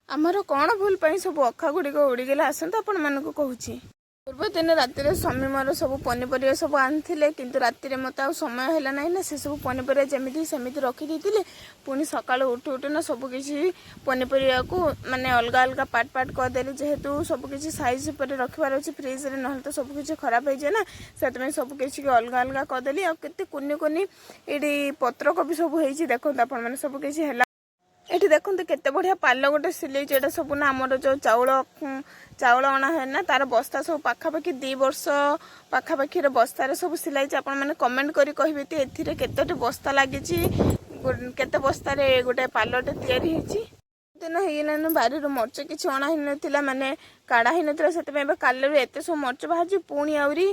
ଆମର କ'ଣ ଭୁଲ ପାଇଁ ସବୁ ଅଖା ଗୁଡ଼ିକ ଉଡ଼ିଗଲା, ଆସନ୍ତୁ ଆପଣମାନଙ୍କୁ କହୁଛି। ପୂର୍ବ ଦିନ ରାତିରେ ସ୍ୱାମୀ ମୋର ସବୁ ପନିପରିବା ସବୁ ଆଣିଥିଲେ, କିନ୍ତୁ ରାତିରେ ମୋତେ ଆଉ ସମୟ ହେଲା ନାହିଁ ନା, ସେସବୁ ପନିପରିବା ଯେମିତି ସେମିତି ରଖିଦେଇଥିଲେ। ପୁଣି ସକାଳୁ ଉଠୁ ଉଠୁ ନା ସବୁ କିଛି ପନିପରିବାକୁ ମାନେ ଅଲଗା ଅଲଗା ପାର୍ଟ ପାର୍ଟ କରିଦେଲି, ଯେହେତୁ ସବୁ କିଛି ସାଇଜ୍ ଉପରେ ରଖିବାର ଅଛି ଫ୍ରିଜରେ, ନହେଲେ ତ ସବୁ କିଛି ଖରାପ ହେଇଯିବ ନା। ସେଥିପାଇଁ ସବୁ କିଛି ଅଲଗା ଅଲଗା କରିଦେଲି। ଆଉ କେତେ କୁନି କୁନି ଏଇଠି ପତ୍ରକୋବି ସବୁ ହେଇଛି, ଦେଖନ୍ତୁ ଆପଣମାନେ, ସବୁ କିଛି ହେଲା। ଏଠି ଦେଖନ୍ତୁ, କେତେ ବଢିଆ ପାଲ ଗୋଟେ ସିଲେଇଛି। ଏଇଟା ସବୁ ନା ଆମର ଯୋଉ ଚାଉଳ ଅଣା ହୁଏ ନା, ତାର ବସ୍ତା ସବୁ ପାଖାପାଖି 2 ବର୍ଷ ପାଖାପାଖିର ବସ୍ତାରେ ସବୁ ସିଲାଇଛି। ଆପଣମାନେ କମେଣ୍ଟ କରି କହିବେ କି ଏଥିରେ କେତୋଟି ବସ୍ତା ଲାଗିଛି, କେତେ ବସ୍ତାରେ ଗୋଟେ ପାଲଟେ ତିଆରି ହେଇଛି। ଦିନ ହେଇଗଲାଣି, ବାରିରୁ ମରିଚ କିଛି ଅଣା ହେଇନଥିଲା, ମାନେ କାଢା ହେଇନଥିଲା। ସେଥିପାଇଁ ଏବେ କାଲିରୁ ଏତେ ସବୁ ମରିଚ ବାହାରିଛି। ପୁଣି ଆହୁରି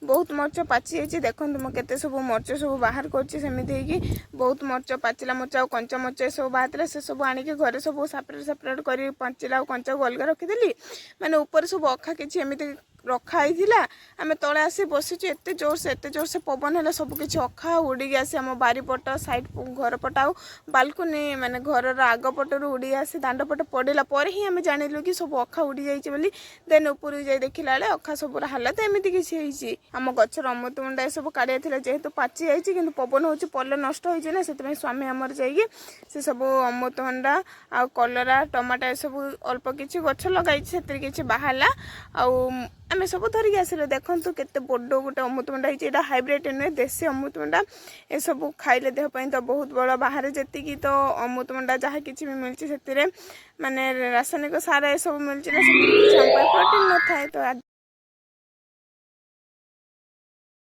ବହୁତ ମରିଚ ପାଚି ଯାଇଛି। ଦେଖନ୍ତୁ, ମୁଁ କେତେ ସବୁ ମରିଚ ସବୁ ବାହାର କରୁଛି। ସେମିତି ହେଇକି ବହୁତ ମରିଚ, ପାଚିଲା ମରିଚ ଆଉ କଞ୍ଚା ମରିଚ ଏସବୁ ବାହାରିଥିଲା। ସେ ସବୁ ଆଣିକି ଘରେ ସବୁ ସେପାରେଟ୍ ସେପାରେଟ୍ କରି ପାଚିଲା ଆଉ କଞ୍ଚାକୁ ଅଲଗା ରଖିଦେଲି। ମାନେ ଉପରେ ସବୁ ଅଖା କିଛି ଏମିତି ରଖା ହେଇଥିଲା। ଆମେ ତଳେ ଆସି ବସିଛୁ, ଏତେ ଜୋରସେ, ଏତେ ଜୋରସେ ପବନ ହେଲା, ସବୁ କିଛି ଅଖା ଉଡ଼ିକି ଆସି ଆମ ବାରିପଟ ସାଇଡ୍ ଘର ପଟ ଆଉ ବାଲକୁନି, ମାନେ ଘରର ଆଗ ପଟରୁ ଉଡ଼ି ଆସି ଦାଣ୍ଡ ପଟେ ପଡ଼ିଲା ପରେ ହିଁ ଆମେ ଜାଣିଲୁ କି ସବୁ ଅଖା ଉଡ଼ି ଯାଇଛି ବୋଲି। ଦେନ୍ ଉପରକୁ ଯାଇ ଦେଖିଲା ବେଳେ ଅଖା ସବୁର ହାଲତ ଏମିତି କିଛି ହେଇଛି। ଆମ ଗଛର ଅମୃତଭଣ୍ଡା ଏସବୁ କାଢ଼ିବା ଥିଲା, ଯେହେତୁ ପାଚି ଯାଇଛି, କିନ୍ତୁ ପବନ ହେଉଛି, ପଲ ନଷ୍ଟ ହେଇଛି ନା, ସେଥିପାଇଁ ସ୍ୱାମୀ ଆମର ଯାଇକି ସେ ସବୁ ଅମୃତଭଣ୍ଡା ଆଉ କଲରା, ଟମାଟୋ ଏସବୁ ଅଳ୍ପ କିଛି ଗଛ ଲଗାଇଛି, ସେଥିରେ କିଛି ବାହାରିଲା ଆଉ ଆମେ ସବୁ ଧରିକି ଆସିଲୁ। ଦେଖନ୍ତୁ, କେତେ ବଡ଼ ଗୋଟେ ଅମୃତଭଣ୍ଡା ହେଇଛି। ଏଇଟା ହାଇବ୍ରିଡ୍ ନୁହେଁ, ଦେଶୀ ଅମୃତଭଣ୍ଡା। ଏସବୁ ଖାଇଲେ ଦେହ ପାଇଁ ତ ବହୁତ ବଳ। ବାହାରେ ଯେତିକି ତ ଅମୃତଭଣ୍ଡା ଯାହା କିଛି ବି ମିଳୁଛି, ସେଥିରେ ମାନେ ରାସାୟନିକ ସାର ଏସବୁ ମିଳୁଛି ନା, ସେଥିରେ କିଛି ଆମ ପାଇଁ ପ୍ରୋଟିନ୍ ନଥାଏ ତ।